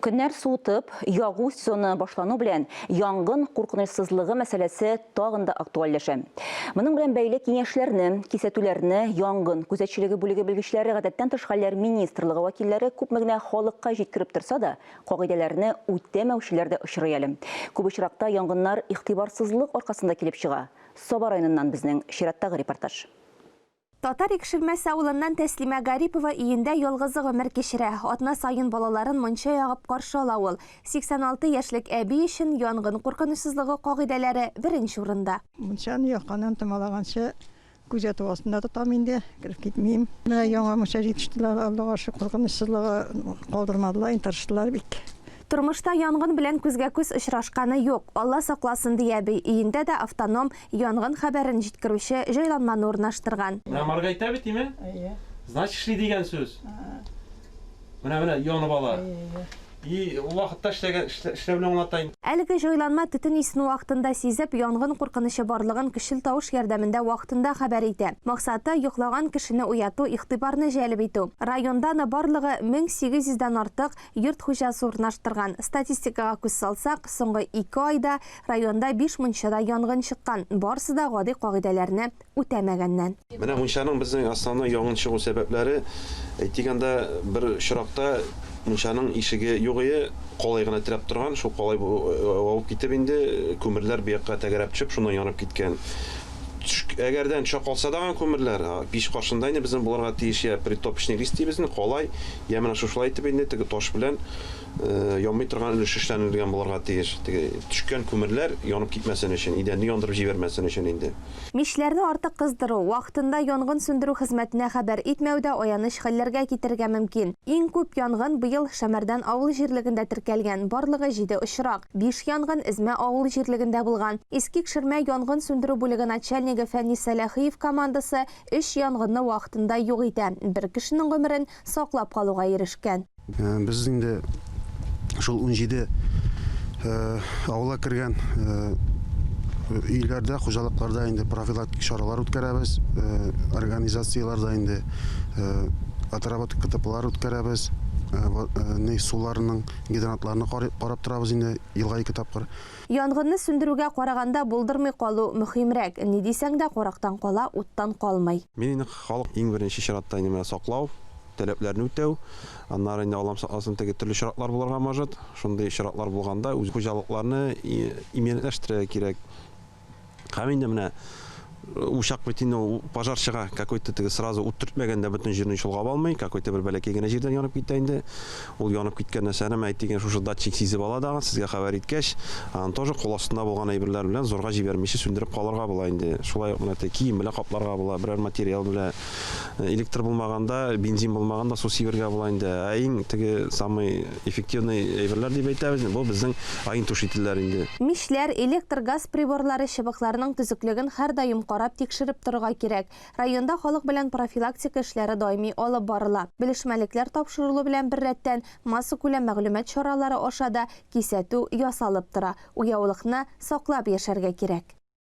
Көннәр суытып, ягу сезоны башлану белән янгын куркынычсызлыгы мәсьәләсе тагын да актуальләшә. Моның белән бәйле киңәшләрне, кисәтүләрне янгын күзәтчелеге бүлеге белгечләре, гадәттән тыш хәлләр министрлыгы вәкилләре күпме генә халыкка җиткереп торса да, кагыйдәләрне үтәмәүчеләр дә очрый әле. Күп очракта янгыннар игътибарсызлык аркасында килеп чыга. Саба районыннан безнең чираттагы репортаж. Татар Икшермәсе авылыннан Тәслимә Гарипова өендә ялгызы гомер кичерә. Атна саен балаларын мунча ягып каршы ала ул. 86 яшьлек әби өчен янгын куркынычсызлыгы кагыйдәләре беренче урында. Мунчаны якканнан томалаганчы күзәтү астында тотам инде, кереп китмим. Менә яңа мунча җитештеләр, Аллага шөкер, куркынычсызлыгы калдырмадылар, инде тырыштылар бик. Тормышта янгын белән күзгә-күз очрашканы юк, Алла сакласын, ди әби. Өендә дә автоном янгын хәбәрен җиткерүче җайланманы урнаштырган. Менә моргайта бит, име? Әйе. Значит, эшли дигән сүз. Менә, менә, янып ала. Әйе. И ул вакытта эшләгән, эшләүне аңлата инде. Әлеге җайланма төтен исен вакытында сизеп, янгын куркынычы барлыгын көчле тавыш ярдәмендә вакытында хәбәр итә. Максаты, йоклаган кешене уяту, игътибарны җәлеп итү. Районда аны барлыгы 1800 дән артык йорт хуҗасы урнаштырган. Статистикага күз салсак, соңгы ике айда районда биш мунчада янгын чыккан, барысы да гади кагыйдәләрне үтәмәгәннән. Менә мунчаның безнең основной янгын чыгу сәбәпләре, әйтик анда бер очракта мунчаның ишеге юк ие, калай гына терәп торган, шул калай авып китеп инде, күмерләр бу якка тәгәрәп төшеп, шуннан янып киткән. Әгәрдән төшә калса дагы күмерләр, пич каршында инде безнең булырга тиеш я притопочный лист дибез инде, калай, я менә шушылай итеп инде теге таш белән янмый торган өлеш эшләнелгән булырга тиеш. Теге төшкән күмерләр янып китмәсен өчен, идәнне яндырып җибәрмәсен өчен инде. Мичләрне артык кыздыру, вакытында янгын сүндерү хезмәтенә хәбәр итмәү дә аяныч хәлләргә китерергә мөмкин. Иң күп янгын быел Шәмәрдән авыл җирлегендә теркәлгән, барлыгы җиде очрак. Биш янгын Эзмә авыл җирлегендә булган. Иске Икшермә янгын сүндерү бүлеге начальнигы Фәнис Сәләхиев командасы өч янгынны вакытында юк итә, бер кешенең гомерен саклап калуга ирешкән. Без инде шул 17 авылга кергән өйләрдә, хуҗалыкларда инде профилактик чаралар үткәрәбез, организацияләрдә инде отработка КТПлар үткәрәбез, ни суларының гидрантларны карап торабыз инде елга ике тапкыр. Янгынны сүндерүгә караганда булдырмый калу мөһимрәк. Ни дисәң дә, карактан кала, уттан калмый. Мин инде халык иң беренче чиратта инде менә саклау, таләпләрне үтәү, аннары инде Аллам сакласын, теге төрле очраклар булырга может. Шундый очраклар булганда үз хуҗалыкларны иминиятләштерергә кирәк. Һәм инде менә учак бит инде ул пожар чыга, какой-то теге сразу ут төртмәгәндә бөтен җирне чолгап алмый, какой-то бер бәләкәй генә җирдән янып китә инде. Ул янып киткән нәрсәне, әйтик, шушы датчик сизеп ала да, сезгә хәбәр иткәч, аны тоже кул астында булган әйберләр белән зурга җибәрмичә сүндереп калырга була инде. Шулай ук менә теге кием белән капларга була, берәр материал белән. Электр булмаганда, бензин булмаганда су сибергә була инде. Ә иң теге самый эффективный әйберләр дип әйтәбез, бу безнең огнетушительләр инде. Мичләр, электр-газ приборлары чыбыкларының төзеклеген һәрдаим карап, тикшереп торырга кирәк. Районда халык белән профилактика эшләре даими алып барыла. Белешмәлекләр тапшырылу белән беррәттән, массакүләм мәгълүмат чаралары аша да кисәтү ясалып тора. Уяулыкны саклап яшәргә кирәк.